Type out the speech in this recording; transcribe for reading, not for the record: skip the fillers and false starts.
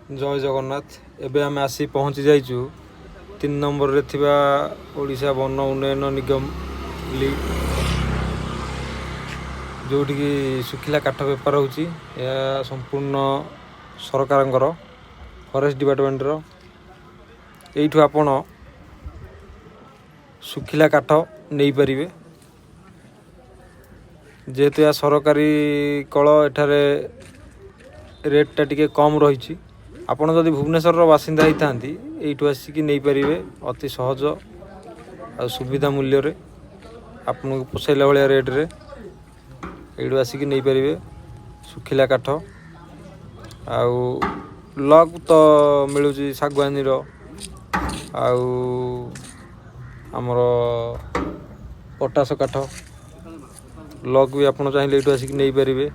ଜୟ ଜଗନ୍ନାଥ। ଏବେ ଆମେ ଆସି ପହଞ୍ଚି ଯାଇଛୁ 3 ନମ୍ବରରେ ଥିବା ଓଡ଼ିଶା ବନ ଉନ୍ନୟନ ନିଗମ ଯେଉଁଠିକି ଶୁଖିଲା କାଠ ବେପାର ହେଉଛି। ଏହା ସମ୍ପୂର୍ଣ୍ଣ ସରକାରଙ୍କର ଫରେଷ୍ଟ ଡିପାର୍ଟମେଣ୍ଟର। ଏଇଠୁ ଆପଣ ଶୁଖିଲା କାଠ ନେଇପାରିବେ। ଯେହେତୁ ଏହା ସରକାରୀ କଳ, ଏଠାରେ ରେଟ୍ଟା ଟିକେ କମ୍ ରହିଛି। ଆପଣ ଯଦି ଭୁବନେଶ୍ୱରର ବାସିନ୍ଦା ହେଇଥାନ୍ତି, ଏଇଠୁ ଆସିକି ନେଇପାରିବେ ଅତି ସହଜ ଆଉ ସୁବିଧା ମୂଲ୍ୟରେ। ଆପଣଙ୍କୁ ପୋଷାଇଲା ଭଳିଆ ରେଟ୍ରେ ଏଇଠୁ ଆସିକି ନେଇପାରିବେ ଶୁଖିଲା କାଠ। ଆଉ ଲଗ୍ ତ ମିଳୁଛି ଶାଗୁଆନୀର ଆଉ ଆମର ପଟାସ କାଠ ଲଗ୍ ବି ଆପଣ ଚାହିଁଲେ ଏଇଠୁ ଆସିକି ନେଇପାରିବେ।